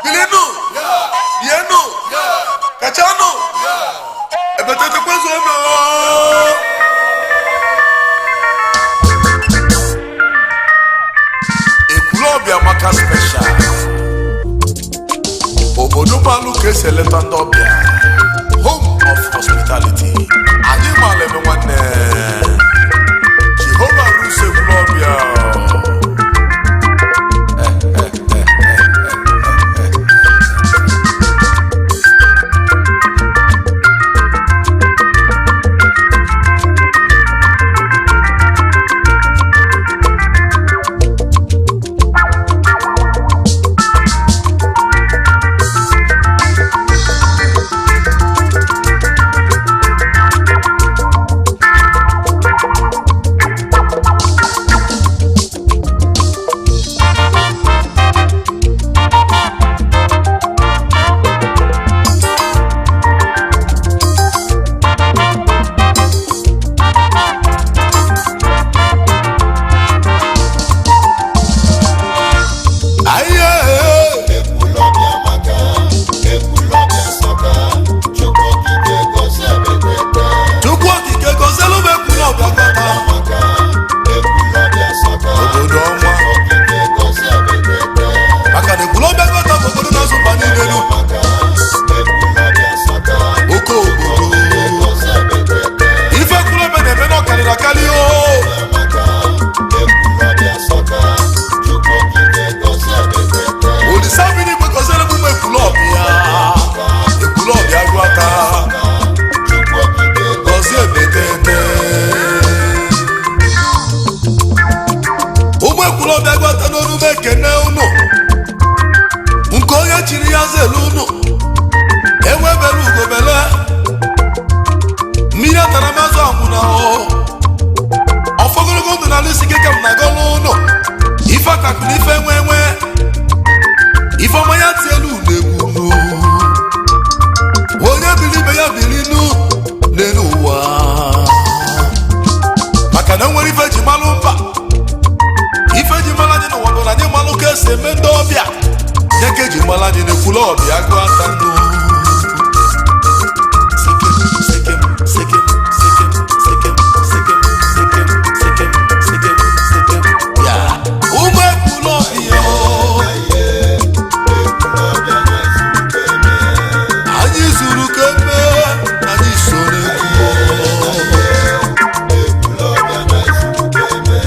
Bilinu, bienu, kachanụ, ebetetekwezuonụ. Ekwulọbịa maka special. Obodo malụ ka esi eleta ndị ọbịa. Home of hospitality. Anyị maala eme nwanne. Jehova Rus Ekwulọbịa. Aye. Ekwulọbịa maka Ekwulọbịa sọka, Chukwu okike gozie ebetete. Chukwu okike gozielu m Ekwulọbịa gọta. Maka Ekwulọbịa sọka, Obodo ọnwa. Chukwu okike gozie ebetete. Maka na Ekwulọbịa gọta bụ obodo na-azụ mba niile elu. Maka Ekwulọbịa sọka, Oke obodo. okike gozie ebetete. Ife Ekwulọbịa na-eme na ọkarịrị akarị o. Maka Ekwulọbịa sọka, Chukwu okike gozie ebetete. Olisa mmiri igwe gozielu m ụmụ Ekwulọbịa. Ekwulọbịa agụ aka. Chukwu okike Gọzie ebetete. Ụmụ Ekwulọbịa agụ aka n'onu m ekene unu. Nke onye chiri ya zelu unu. Enwebere ugobele. Mmiri atara m azụ anwụ na o. Ọfọ ogologo ndụ na alụsi gị ka m na-agọlụ ụnụ. Ife akakụ na ife nwe nwe. Ife ọma ya tielu unu egwu nụ. Onye biri ibe ya biri nụ n'elu ụwa. Maka na nwere ife ji malụ mba. Ife ji malụ anyị n'ụwa bụ na anyị malụ ka esi eme ndị ọbịa. Ya ka eji malụ anyị n'Ekwulọbịa agụ ata nụ. Sekem, sekem, sekem, sekem, sekem, sekem, sekem, sekem, sekem, sekem. Ya. Ụmụ Ekwulọbịa o. Ekwulọbịa na-ezuru ka eme. Anyị zuru ka eme, anyị so n'egwu. Ekwulọbịa na-ezuru ka eme.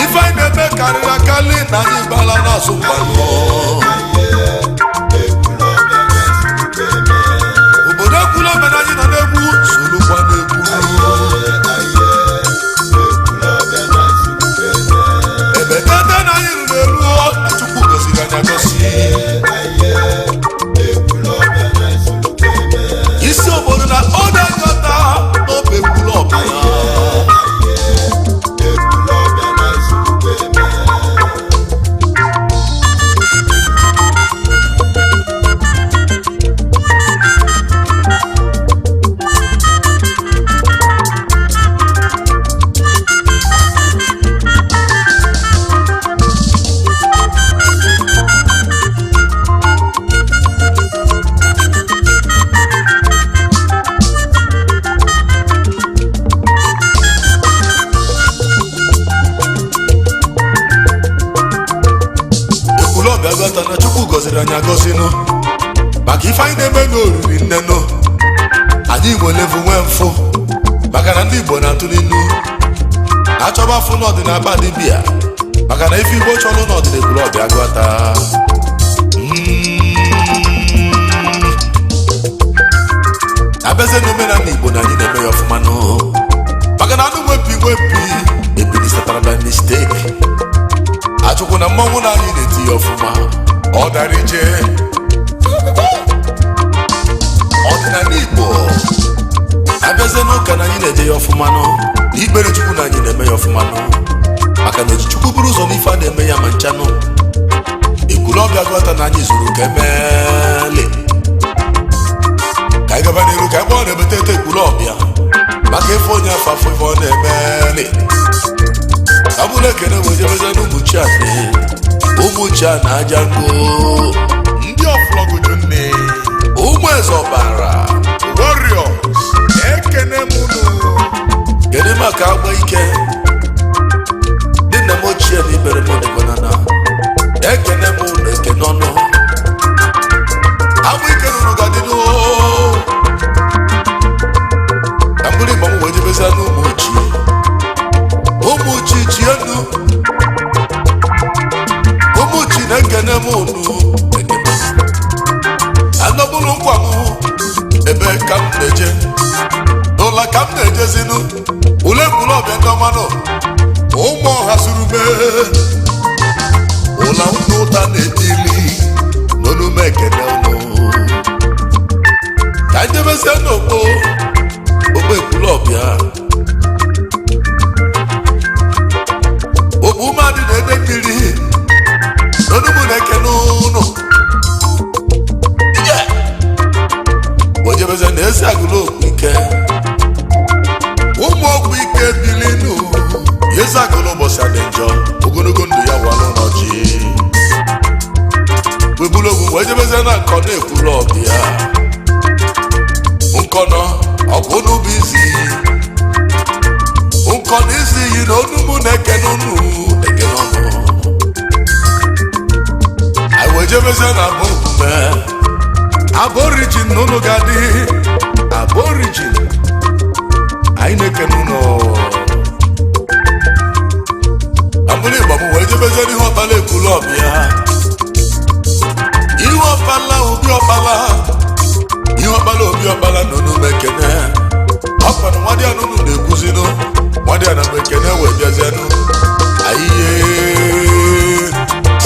Ife anyị na-eme karịrị akarị na anyị gbala n'azụ mgbalụ. Ekwulọbịa na-ezuru ka eme. Obodo Ekwulọbịa na anyị nọ n'egwu, sorokwa n'egwu. Ekwulọbịa na-ezuru ka eme. Ebe tete na anyị ruru eru, na Chukwu gọziri anyị agọzi. Ekwulọbịa na-ezuru ka eme. Isi obodo na Odegota n'obe Ekwulọbịa. Ekwulọbịa na-ezuru ka eme. Ekwulọbịa gọta na Chukwu gọziri anyị agọzinụ. Maka ife anyị na-eme n'oriri nnenụ. Anyị Igbo levu nwee mfụ. Maka na ndị Igbo na-atụ n'ilu. Achọba afụ n'ọdịnaba dibịa. Maka na ife Igbo chọrọ n'ọdịna Ekwulọbịa gọta. Abịazie n'omenala Igbo na anyị na-eme ya ọfụma nụ. Maka na anụ nwepi nwepi ebili satara by mistake. Achụkwụ na mmọnwụ na anyị na-eti ya ọfụma. Ọ dara ije. Ọdịnala Igbo abịazie n'ụka na anyị na-eje ya ọfụma nụ. Na ikpere Chukwu na anyị na-eme ya ọfụma nụ. Maka na oji Chukwu bụrụ ụzọ n'ife a na-eme ya ma nchanụ. Ekwulọbịa gọta na anyị zuru ka emeele. Ka anyị gaba n'iru ka anyị kpọọ na-ebetete Ekwulọbịa. Maka ife onye afọ afọ ife ọ na-emele. Ka bụrụ ekene wee jebeze n'ụmụ chi anị. Ụmụ chi a na aja ngo. Ndị ọfụlọ n'onume ekene ụnụ. Ka anyị debezie n'okpo okpo Ekwulọbịa, okpu mmadụ na-ede mmiri n'onumu na-ekene ụnụ. Ije ojebezie na ezi agụlụ okpu ike, ụmụ okpu ike bilinu. Ezi agụlụ ụbọchị adị njọ, ogologo ndụ ya walụ n'ọjị. Webulu ogwu wee jebezie na nkọ na Ekwulọbịa. Nkọnọ ọbụ n'ubi izi iyi, nkọ na izi iyi na onugbu na-ekene unu, ekene unu. Anyị wee jebezie na abụ nkume aborigin na unu ga-adị aborigin. Anyị na-ekene unu. Abụrụ Igbo m wee jebezie n'ihe ọkpala Ekwulọbịa, ihe ọkpala obi ọkpala, ihe ọkpala obi ọkpala na unu ekene. Ọkpara nwadị anụnụ na-ekwuzinụ nwadị ana m ekene wee bịazienụ ayiye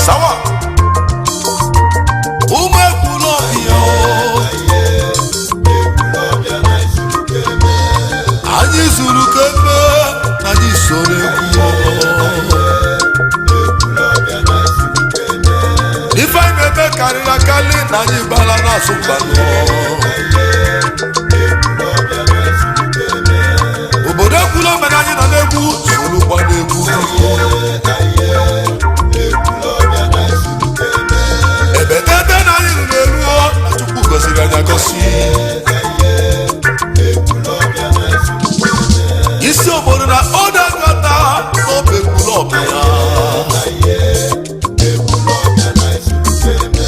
sawa ụmụ Ekwulọbịa o. Ekwulọbịa na izuru eme. Anyị zuru ka eme na anyị soro egwu. Ekwulọbịa na izuru eme. Ife anyị na-eme karịrị akarị na anyị gbara na-asụ mgbanụ. Ekwulọbịa na izuru eme. Obodo Ekwulọbịa na anyị nọ n'egwu soro gba n'egwu. Ekwulọbịa na izuru eme. Ebetete na anyị ruru eruo na Chukwu gọziri anyị agọzi. Ekwulọbịa na izuru eme. Isi obodo na ọdagata n'obe Ekwulọbịa. Ekwulọbịa na izuru eme.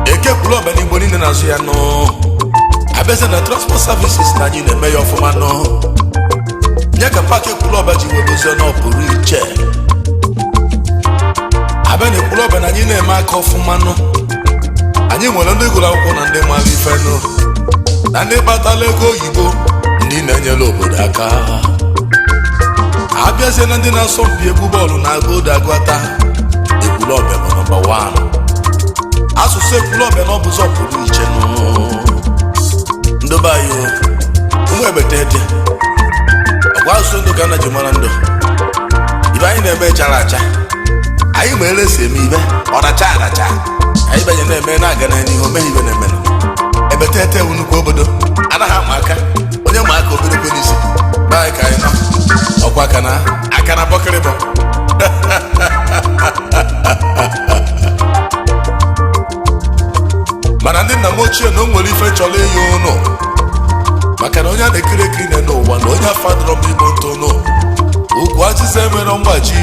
Eke Ekwulọbịa n'Igbo niile na-azụ ya nụ. Abịazie na transport services na anyị na-eme ya ọfụma nụ. Nye ka paakị Ekwulọbịa ji wee dozie na ọ pụrụ iche. Abịa na Ekwulọbịa na anyị na-eme aka ọfụma nụ. Anyị nwere ndị gụrụ akwụkwọ na ndị mara ife nụ, na ndị kpatara ego oyibo, ndị na-enyere obodo aka. Abịazie na ndị na-asọ mpi egwu bọọlụ na agụda agụata, Ekwulọbịa bụ nọmba 1. Asụsụ Ekwulọbịa na ọbụzọ pụrụ iche nụ. Ndobe anyị o, ụmụ ebetete, ọkwa asụsụ ndụ ka nna ji mara ndụ. Ibe anyị na-eme chara acha, anyị ma ere si eme ibe ọracha aracha. Anyị banye na-eme na-aga n'ihu omeghe ibe na-eme. Ebetete ewu nnukwu obodo anaghị ama aka, onye ma aka obere kwe n'isi. Be anyị ka anyị nọ ọkwa aka na aka na bọkịrịbọ. Mana ndị nna m ochie na o nwere ife chọrọ ịya ụnụ, maka na onye a na-ekiri ekiri na n'ụwa na onye afadọrọ m igbo ntụnụ ugwu azịza emere mgbaji,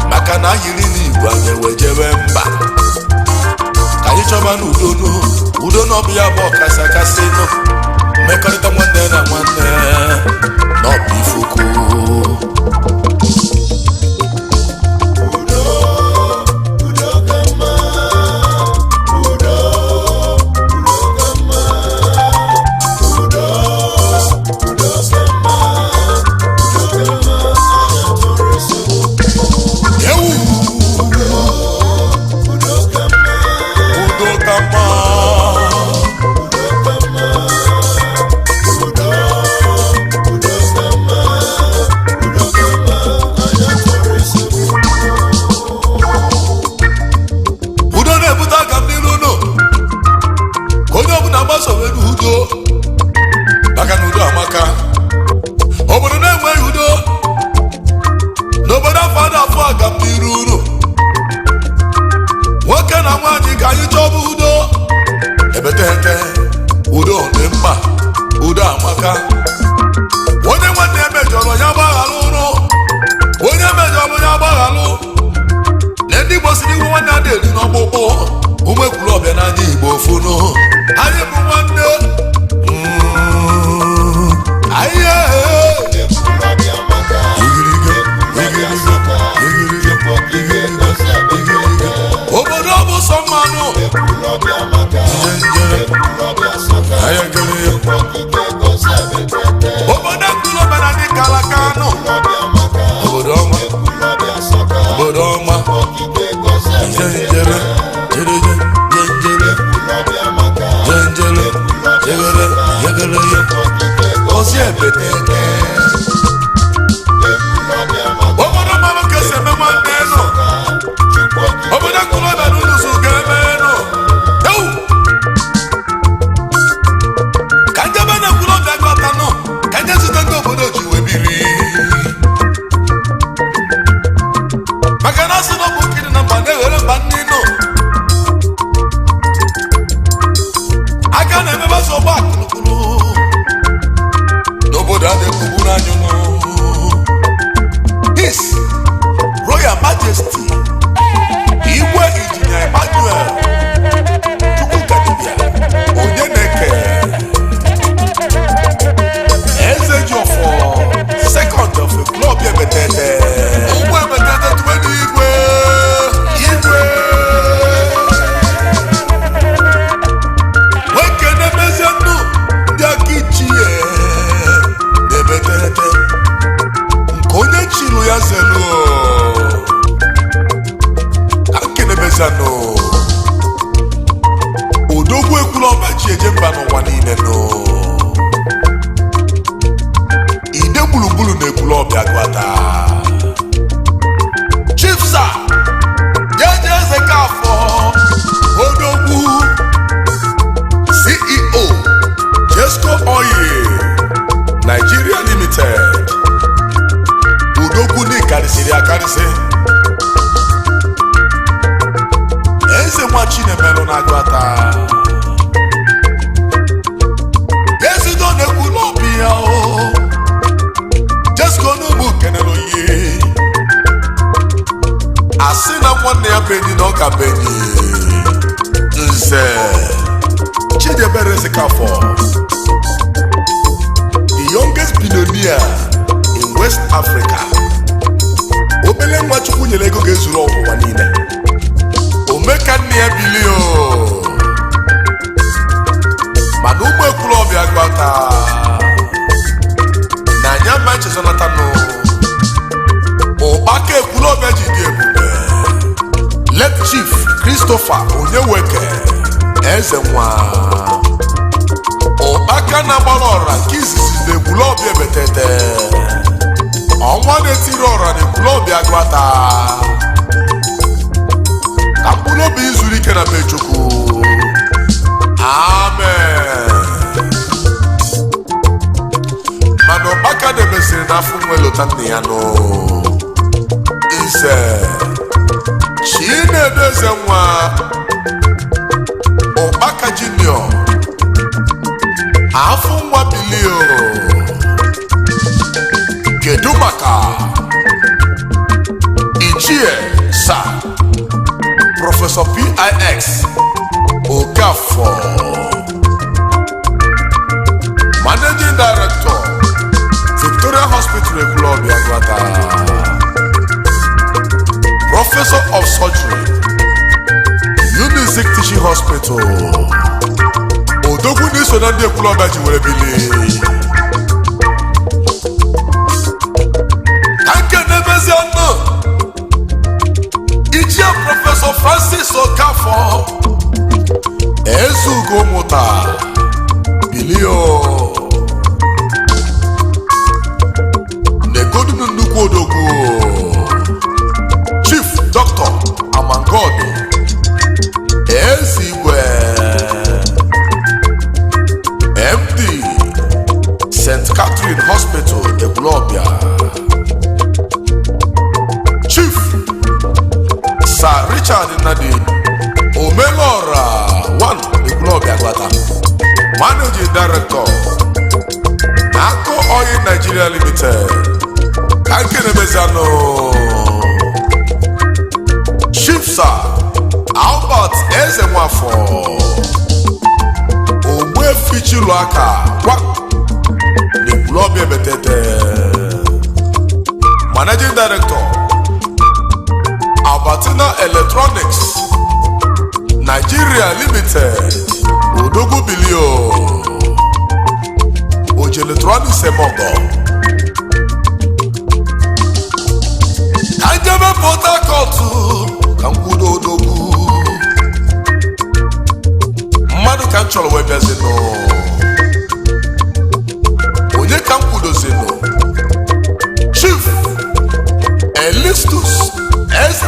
maka na ayiri n'igwe anyị ewejebe mba. Ka anyị chọba n'udo nụ, udo na ọbụ ya bụ ọkasị akasị nụ. Mmekọrịta nwanne na nwanne na ọbụ ife ukwu. Udo, udo ka mma. Udo, udo ka mma. Udo, udo ka mma. Udo ka mma. Anya tụrụ esemokwu. Ewu! Udo ka mma. Udo ka mma. Udo ka mma. Udo, udo ka mma. Udo ka mma. Ebetete. Obodo mmanụ ka esi eme nwanne nụ. Obodo Ekwulọbịa na unu so ga-eme nụ. Ewu! Ka njebe na Ekwulọbịa gọta nụ, ka nje zute ndị obodo ji wee biri. Maka na asị na ọ bụ nkiri na mba na-eghere mba nne nụ. Aka na-emebe ọsọ ọgba akụlụkụlụ n'obodo a na-ekwugburu anyị nụ. His Royal Majesty Igwe Injinia Emmanuel Chukwukadibia Onyeneke Eze Jiọfọ second of Ekwulọbịa Ebetete. Ụmụ Ebetete tụwe n'igwe igwe. Nwoke na-emezie nnu ndị aka ichie na-Ebetete nke onye chilu ya zelu ka nkenebezianụ odogwu Ekwulọbịa ji eje mba n'ụwa niile nụ. Ide gburugburu na Ekwulọbịa gwata Chief Sir Jeje Eze Kafọ odogwu CEO Jesco Oil Nigeria Limited. Odogwu ní karịsịrị akarịsị. Eze nwa Chinemelụ na-agụata ezido na Ekwulọbịa o Jesco n'ugbu kenere oyi asị na nwanne ya bụ enyi na ọka bụ enyi. Nze Chidiebere Ezekafọ, the youngest billionaire in West Africa, obele nwa Chukwu nyere ego ga-ezuru ọgwụwa niile. Omeka nne ya bilio mana ụmụ Ekwulọbịa gbata na anya ma nchezonatanụ ụkpaka Ekwulọbịa ji dị ebube. Late Chief Christopher Onyeweke Eze nwa ụkpaka na-agbara ọra nke izizi na Ekwulọbịa Ebetete, ọnwa na-etiri ọra na Ekwulọbịa gwata, ka mkpụrụ obi zuru ike na be Chukwu, amen. Mana ụkpaka debesịrị n'afọ nwe lụta nne ya nụ. Nze Chinedu Eze nwa Ụkpaka Junior, afọ nwa bilio. Kedu maka Ichie Sir Professor Pix Okafor, Managing Director, Victoria Hospital, Ekwulọbịa Gwata, Professor of Surgery, Unizik Teaching Hospital? Odogwu na-eso na ndị Ekwulọbịa ji were bili. Ka nke na-emezi ọnụ Ichie Professor Francis Okafor Ezugo Mụta bilio negodunu nnukwu odogwu Chief Dr. Amangodo Ezigwe, MD, St. Catherine Hospital, Ekwulọbịa. Chief Sir Richard Nnadi Omelora 1 Ekwulọbịa Gwata, Managing Director, Nako Oil Nigeria Limited. Ka nke na-emezianụ Chief Sir Albert Eze Nwafọ Ogbuefi aka gwa n'Ekwulọbịa Ebetete, Managing Director, Albertina Electronics Nigeria Limited. Odogwu bilio Oji Electronics Emogo. Ka njebe Port Harcourt ka m kwudo odogwu mmadụ ka m chọrọ wee bịazinụ. Onye ka m kwudoro?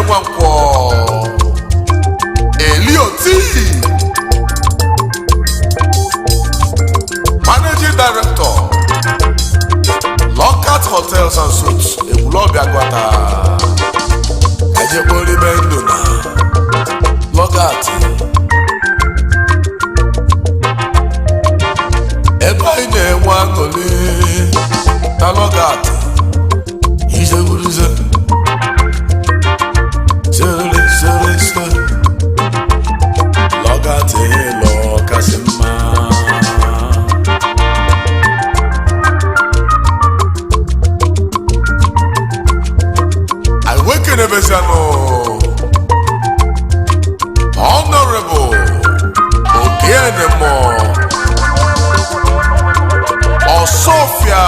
Nwankwọ Elioti, Managing Director, Lockhart Hotels and Suites, Ekwulobia Gwata. Ejekporibe ndụ na Lockhart, ebe anyị na-enwe aṅụrị na Lockhart. Izeguruze sere sere sere Lockhart ịlọ kasị mma. Anyị wekenebezianụ Honorable Okienemo Ọsọfịa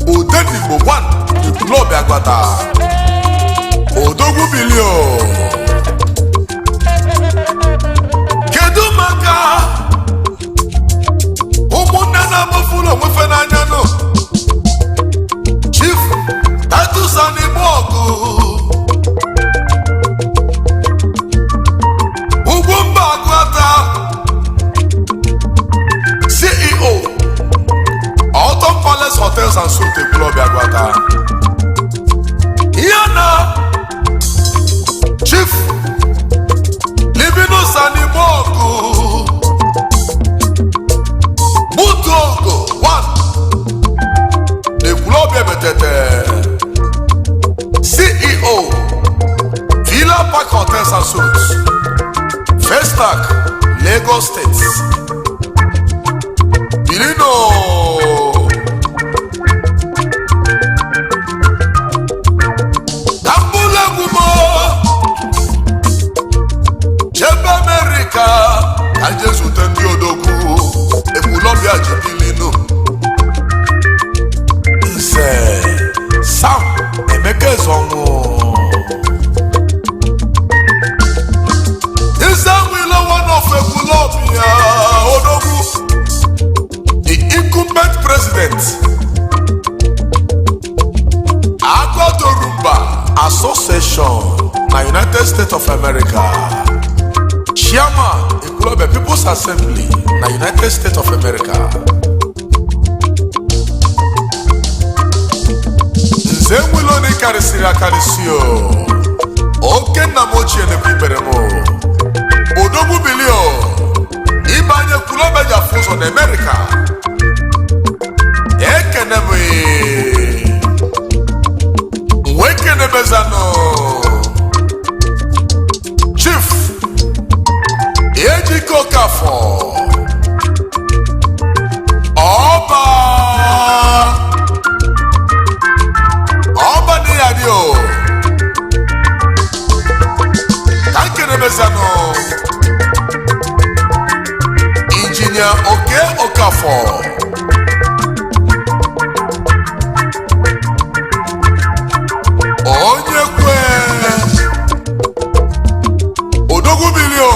Odenigbo 1 Ekwulobia Gwata Odogwu Bilio. Kedu maka ụmụnne na-amụfụlụ onwefe n'anya nụ? Chief Titus Anigbogu, Ugwu Mba Agụata, CEO, Autumn Palace Hotels and Suites, Ekwulobia Agụata, ya na Chief Livinus Anigbogu Butuogo 1 Ekwulobia Betete, CEO, Villa Park Hotels and Suites, Festac, Lagos State. Birino Kambulegwumo Chebe Amerika ka nje zute ndị odogwu Ekwulobia ji bilinu. Nze Sam Emeka Ezonwu, Nze Nwilo one of Ekwulobia odogwu, the incumbent president, Agodorumba Association na United States of America, Chairman, Ekwulobia People's Assembly na United States of America. Nze Nwilo na karịsịrị akarịsị o, oke nna m ochie na-ekwu ibere m odogwu bilio ịbanye Ekwulobia ji afụ ụzọ na Amerịka. Ekene m wee kenebezanụ Chief Ejike Okafọ Ọba, Ọba dị o ka nkenebezanụ Injinia Oke Okafọ, onye kwe odogwu bilio.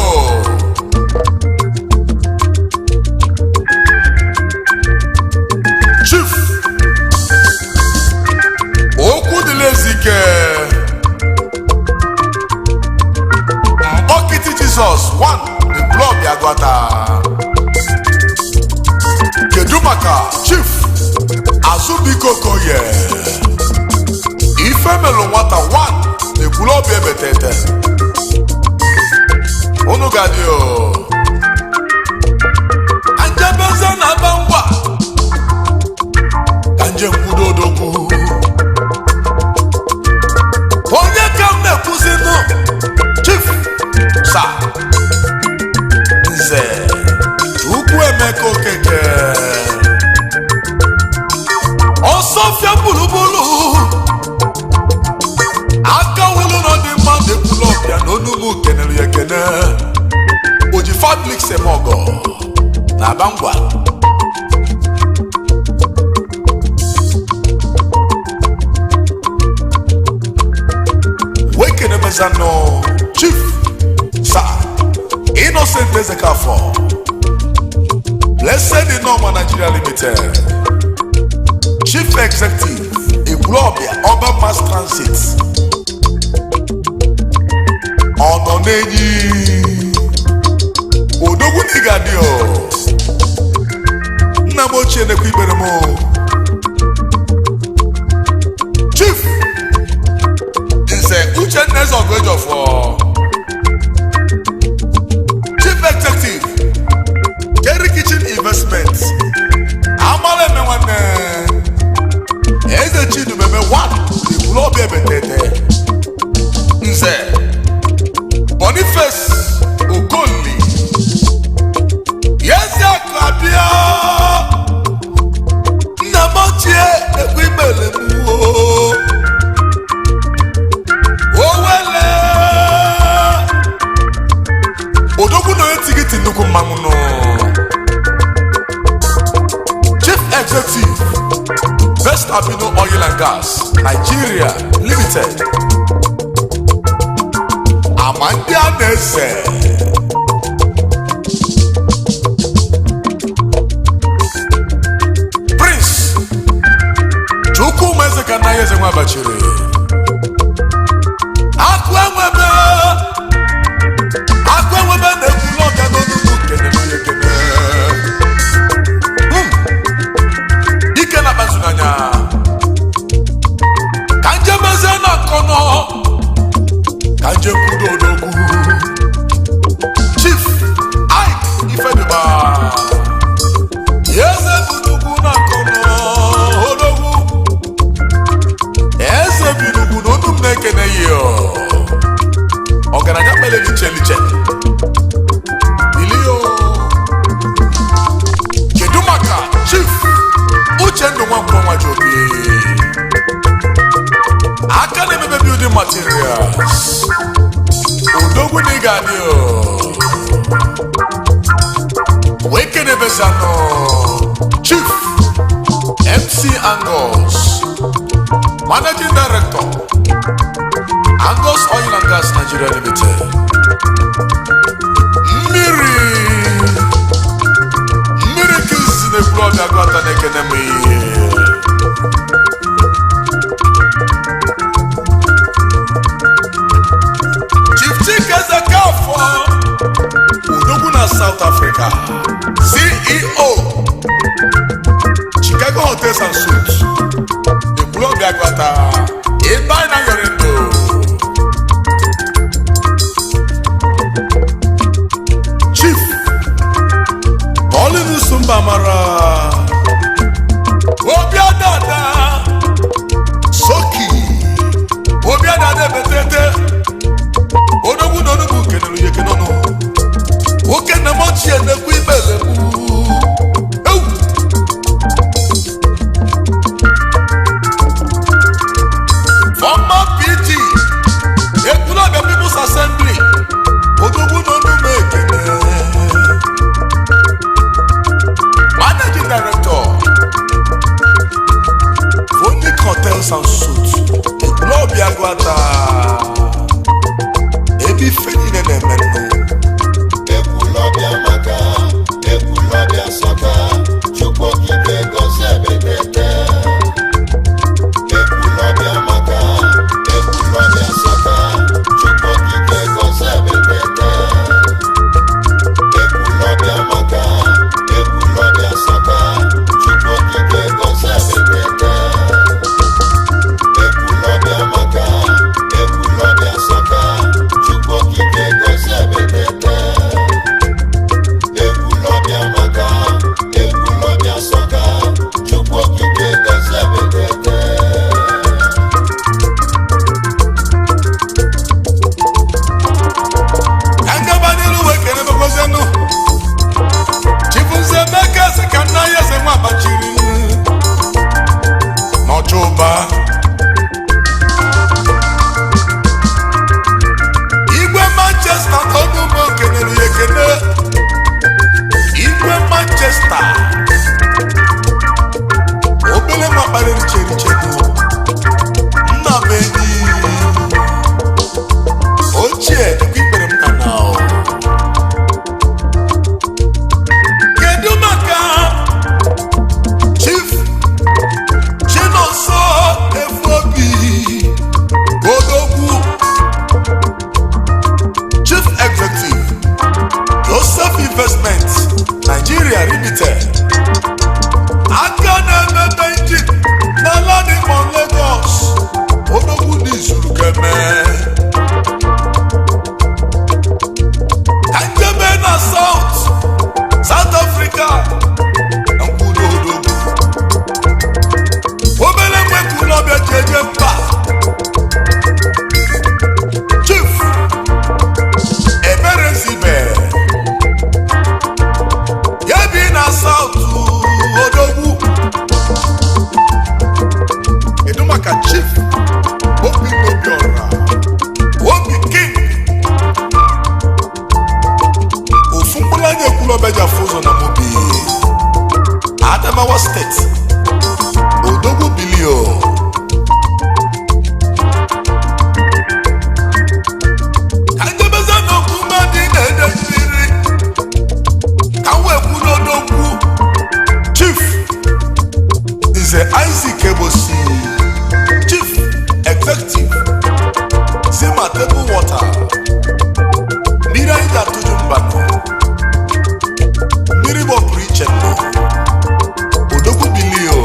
Chief Okwu dịla Ezike Mkpọkịtị Jizọs 1 Ekwulobia Agụata. Kedu maka Chief Azubike Okoye Ifemelụ nwata 1 na Ekwulobia Ebetete? Unu ga-adị o anjebeze na aba ngwa ka nje nkwudo odogwu. Onye ka m na-ekwuzinụ? Chief Sir Nze Ukwu Emeka Okeke Ọsọfịa gburugburu aka wulu na dị mma na Ekwulobia na onumu kenere ya ekene oji fabric semogo na Abangwa. Wee kenemezanụ Chief Sir Innocent Ezekafọ, Blessed Inoma Nigeria Limited Chief Executive. Ekwulọbịa Urban Mass Transit ọ nọ n'enyi. Odogwu na ịga dị o. Nna m ochie, nekwa ikpere m o. Chief Nze Uchenna Ezeọgụ Ejọfọ, Chief Executive, Jerry Kitchen Investment. Amala eme nwanne Eze Chidubeme 1 Ekwulọbịa Ebetete. Nze Boniface Okoli Yeze Akabia, nna m ochie, ekwe imele m o. Owele odogwu na onye tigiti nnukwu mmanwụ nụ. Chief Executive, Best Abino Oil and Gas Nigeria Limited. Ama ndị a na-ese. Prince Chukwuma Eze ka nna ya eze nwa bachiri akụ enwebe, akụ enwebe na-ekwulu ọbịa n'onugbu kene n'onye kene. Ike na kpazunanya ka njem eze na nkọnọ ka njem kwudo odogwu Chief Ike Ifeduba eze binugwu na nkọnọ. Odogwu eze binugwu na onu m na-ekene ya. Ọgaranya kpere liche liche bilio. Kedu maka Chief Uchendu Nwankwọ Nwajobi, aka na-emebe building materials? Odogwu na ị ga-adị o. Wee kenebezanụ Chief MC Angos, Managing Director, Angos Oil and Gas Nigeria Limited. Mmiri mmiri ka izizi na-ekwuru ọbịa gụata na-ekene m ihe. Chief Chikeze Kafọ Odogwu na South Africa, CEO, Chicago Hotels and Suites, Ekwulọbịa Gọta ebe anyị. keme. Ka njebe na South Africa na mkpụrụ odogwu obere nwekwulọbịa ji eje mba. Chief Ebere Zibe ya bi na South odogwu. Kedu maka Chief Obi Obiora Obi King, ofu mkpụrụ anya ekwulọbịa ji afụ ụzọ na Mobi, Adamawa Steeti. Odogwu bilio. Ka njebeze n'okwu mmadụ na-ede mmiri ka m wee kwudo odogwu Chief Nze Isaac Ebosi, Chief Executive Zima Table Water. Mmiri anyị ji atụjụ mbanụ, mmiri gbọpụrụ iche nnọọ. Odogwu bilio.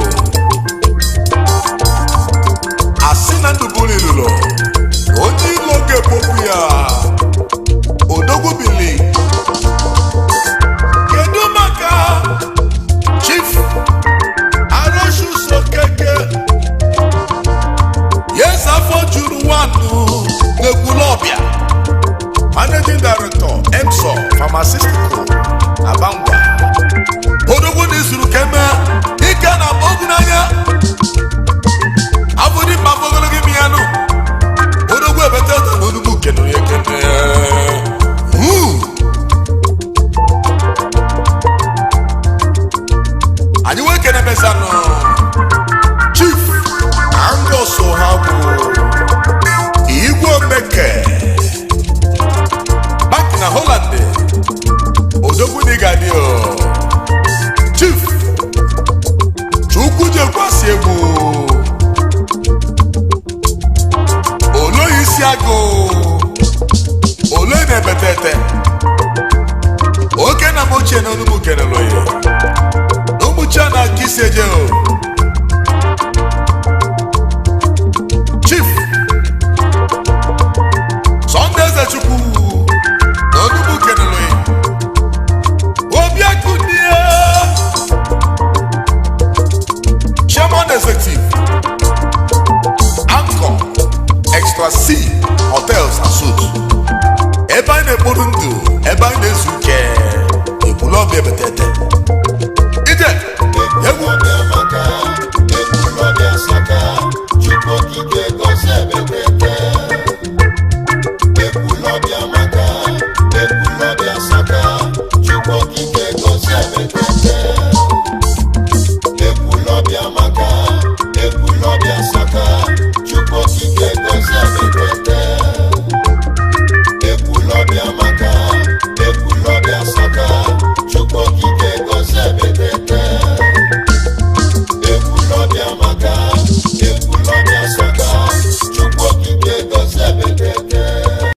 Asị na ndụ bụrụ ilulo onye ilo ga-ekpopụ ya. Odogwu bili. Kedu maka Chief Aroshu Sokeke yes afọ juru nwanụ n'Ekwulọbịa, Managing Director Emsor Pharmaceutical na Bangwa. Odogwu na izuru keme ike na ogwu n'anya abụdị mma afọ ogologo imi ya nụ. Odogwu ebete ete na odogwu kenere ya ekene. Anyị wee kene mezanụ Chief Angus Ohagwu Igwe Omeke Bank na Holland. Odogwu dị o. Chief Chukwujekwasị egwu Oloyi isi agụ Oloyi na-ebetete oke na m ochie na onugbu kenelu ya na ụmụchia na aka isi eje o. Chief Sunday Ezechukwu na onugbu kenelu ya Obiakunie Chairman Executive Anchor Extra C Hotels and Suites, ebe anyị na-ekporo ndụ, ebe anyị na-ezu ike. Ekwulọbịa ebetete ije egwu.